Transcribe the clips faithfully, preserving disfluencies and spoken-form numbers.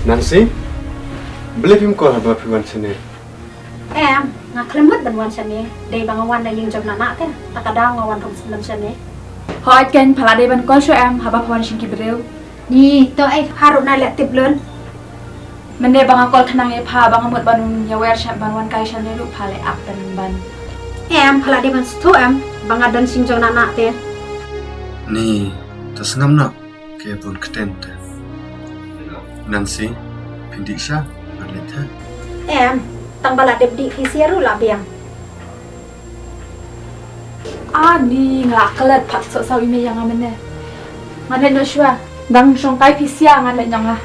Nancy, balei phim call haba phi wan shane? Em, nga khlem mut ban wan shane. Dei ba nga wan na ïing jong Nana te. Ta ka daw nga wan rung snem shane. Hooid, kan pha la dei ban call shuh em haba pha wan sha ki briew. Ni, to ai pha ruh na leh tip lun. Mynne ba nga call khnang ïa pha ba nga mut ban ïa wer sha ban wan kai shane ruh pha leh ap ban ban. Em, pha la dei ban sngewthuh em ba nga don sha ïing jong Nana te. Ni, to sngap noh. Ke bun ktien te. Nancy, phin dih sha, ngan leit te. Em, tang ba la dep dih phi sha ruh la biang. Ani, nga la klet pat sok saw ine ïa nga mynne. Ngan leit noh shuwa. Dang shong kai phi sha ngan leit noh nga.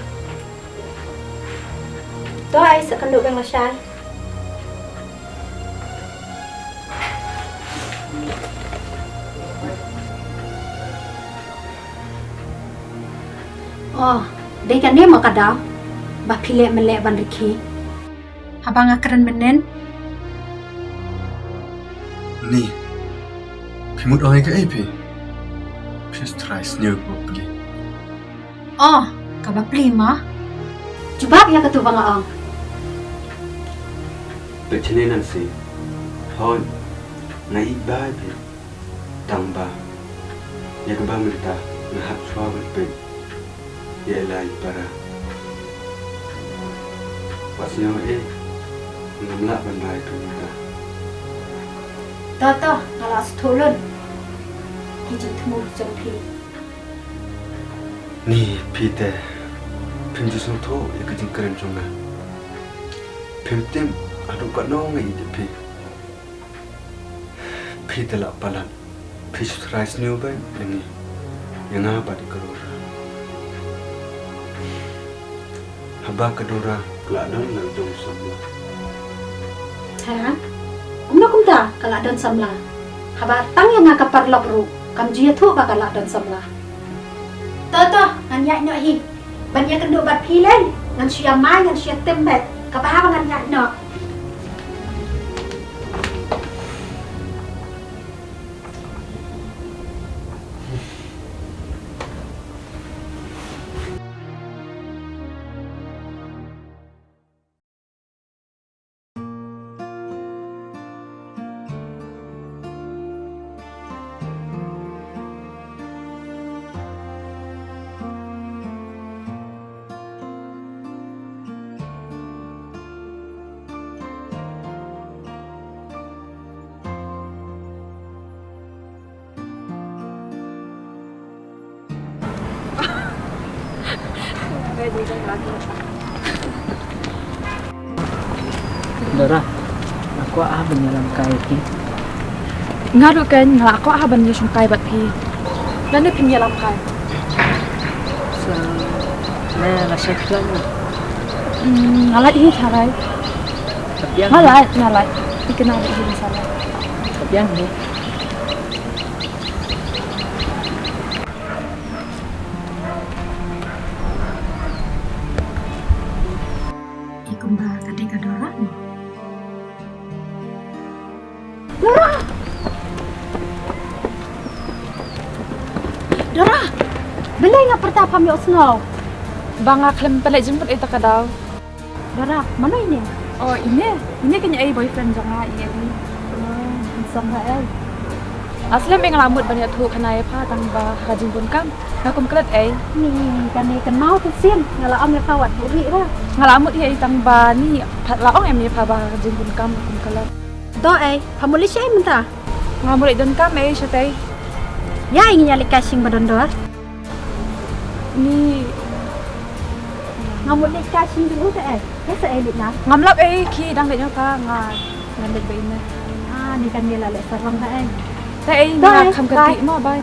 To ai sa kan duh beng la shai. Oh, dei kane mo ka daw ba phi leh mynleh ban rkhie. Haba nga kren mynnin. Ni, phi mut ong ïa kaei phi? Phi trai sniew ko phi. Oh, kaba plie ma. Jubab ïa katu ba nga ong. Peit shane Nancy. Hooid, nga ïeit bha ïa phi. Tang ba ïa kaba mynta nga hap shuwa ban peit ïa i lai para. Wat sngew eh, ngam lah ban rai phi mynta. To to, nga la sngewthuh lun ki jingthmu jong phi. Ni phi te, phim ju sngewthuh ïa ka jingkren jong nga. Phim tip haduh katno nga ïeit ïa phi. Phi te la palat, phi shu trai sniew bha ïa ngi, ïa nga bad i ka Dora. Haba ka Dora ka la don la jong samla. Ha? Kumno kumta ka la don samla? Haba tang ïa nga ka paralok ruh kam ju ïathuh ba ka la don samla. To to, ngan ïaid noh hi. Ban ïakynduh bad phi lei, ngan shu ïamai, ngan shu ïatim bad kaba haba ngan ïaid noh. Dora, nga kwah ha ban ïalam kai ïa phi. Nga ruh kan, nga la kwah ha ban ïashong kai bad phi. Lane phin ïalam kai? Sa, ne la shai plan na. Hmm, nga lait hi sharai. Ka biang. Nga lait, nga lait. Phi kynmaw hi sharai. Ka biang hi. Ïa kumba ka dei ka Dora mo. Dora! Dora! Balei nga pyrta pham ïohsngew? Ba nga khlem pynleit jingmut ïa ta ka daw. Dora, mano ine? Oh, ine? Ine kane ei boyfriend jong nga, ine ei. Oh, handsome ha ei. Aslem nga la mut ban ïathuh khana ïa pha tang ba ha ka jingbun kam. Nga kum klet ei. Ni kane kynmaw tu sien nga la ong ïa pha wat buhrieh ra. Nga la mut hi ei tang ba ni la ong em ïa pha ba ha ka jingbun kam nga kum klet. To ei, pha mut leit shaei mynta? Nga mut leit donkam ei shatei. Ïa, ngin ïa leit kai shing ba don Dor. Ni. Nga mut leit kai shing jong u te ei. Ïa sa ei leit na. Ngam lap ei, ki dang leit noh ka, nga ngan leit ba ine. Ah, ni kan ïa la leit sarong ka ei. Te ei, nga kham kynti mo, bye.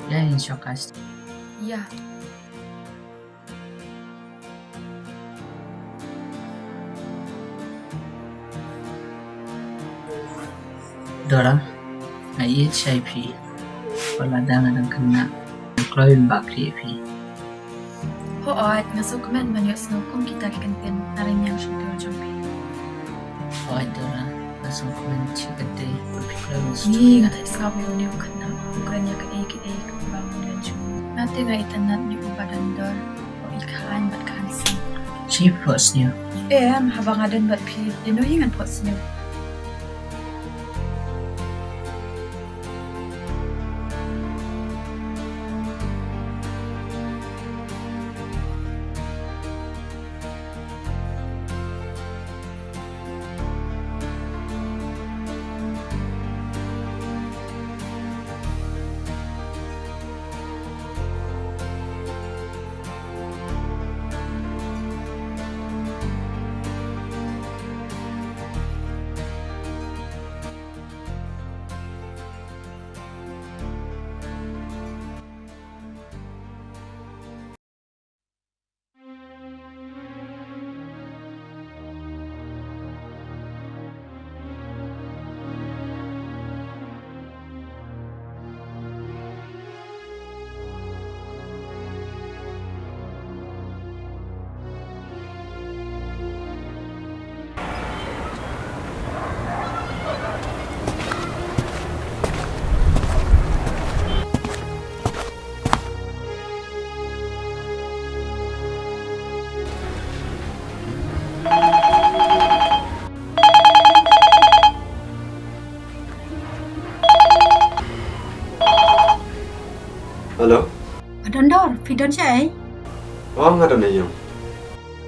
Ïa, in shortcut. Ïa. Dora, nga ïeit shai phi. Wat la dang nga dang khynnah, nga kloi ban bapli ïa phi. Hooid, nga sngewkmen ban ïohsngew kum kita ki kyntien na ring ïing shyntur jong phi. Hooid Dora, nga sngewkmen shi katei ba phi kloi ban sngewthuh ïa nga. Ngi nga thait sngap ïa une u khynnah u kren ïa kaei kaei kaba ngam don shuh. Nga te nga itynnad ïa u Badondor. Phi khan bad khan sniew. Shi phi sniew. Em, haba nga don bad phi, ïa no hi ngan phi sniew. Hello? Badondor, phi don shaei? Oh, nga don ïa ïong.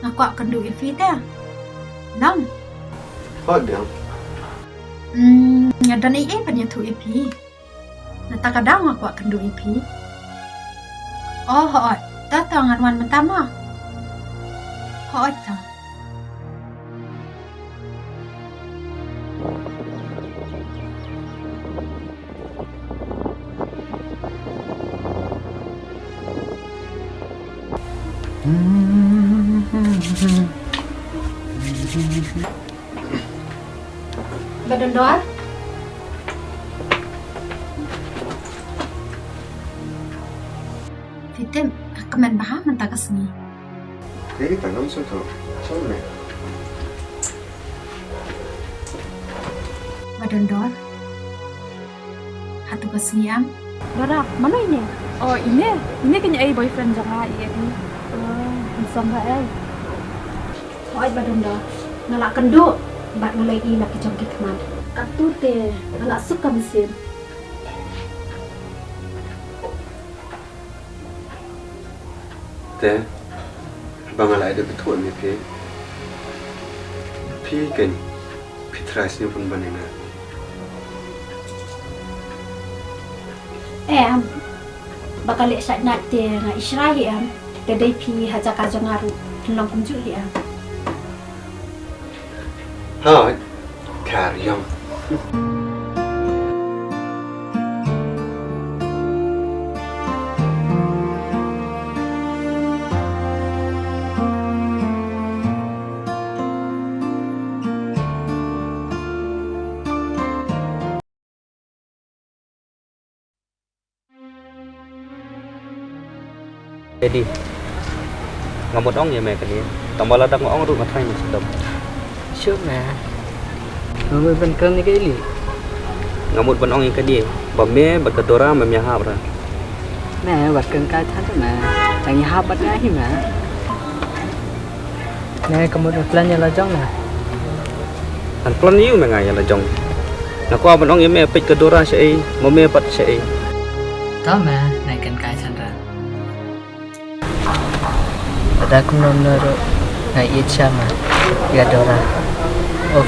Nga kwah kynduh ïa phi te. Nang. Hooid biang. Hmm, nga don ei ei ban ïathuh ïa phi. Nata ka daw nga kwah kynduh ïa phi. Oh, hooid. Ta ta ngan wan mynta ma. Hooid ta. Badondor. Phi tip, ka kmen bha mynta ka sngi. Te kita ngam sngewthuh. Shong ne. Badondor. Hato ka sngi am? Dora, mano ine? Oh, ine. Ine kane ei boyfriend jong nga, i Eddie. Oh, handsome bha ei. Hooid Badondor, nga la kynduh bad nga la ïohi na ki jong ki khmat. Katto te nga la suk ka mynsiem. Te ba nga la ai da bthuh ïa phi, phi kein phi trai sniew pynban ïa nga. Em, ba ka leh shait nait te nga i shrai hi em, te dei phi ha jaka jong nga ruh phin long kumjuh hi em. Hooid, carry on. Eddie, nga mut ong ïa me kane, tang ba lada nga ong ruh nga tharai me sdom. Shuh me. Nga mut ban kren ïa ka Ili. Nga mut ban ong ïa kane, ba me bad ka Dora mem ïahap ra. Me, wat kren kai than me. Tang ïahap bad nga hi me. Ne ka mut me plan ïa la jong ne? Ngan plan ïa u me nga ïa la jong. Nga kwah ban ong ïa me peit ka Dora shaei, mo me pat shaei. To me, ne kan kai chan ra. Lada kumno kumno ruh nga ïeit sha me ïa Dora. Of,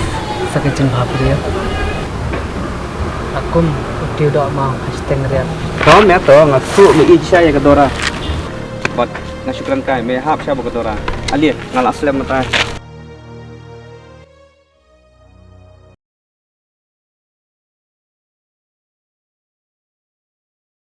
sa ka jingbhabriew. Akum u tiew doh maw ha shiteng riat. To me to, nga shu me ïeit sha ïa ka Dora. Bad nga shu kren kai me hap sha ba ka Dora. Ale, nga la slem mynta.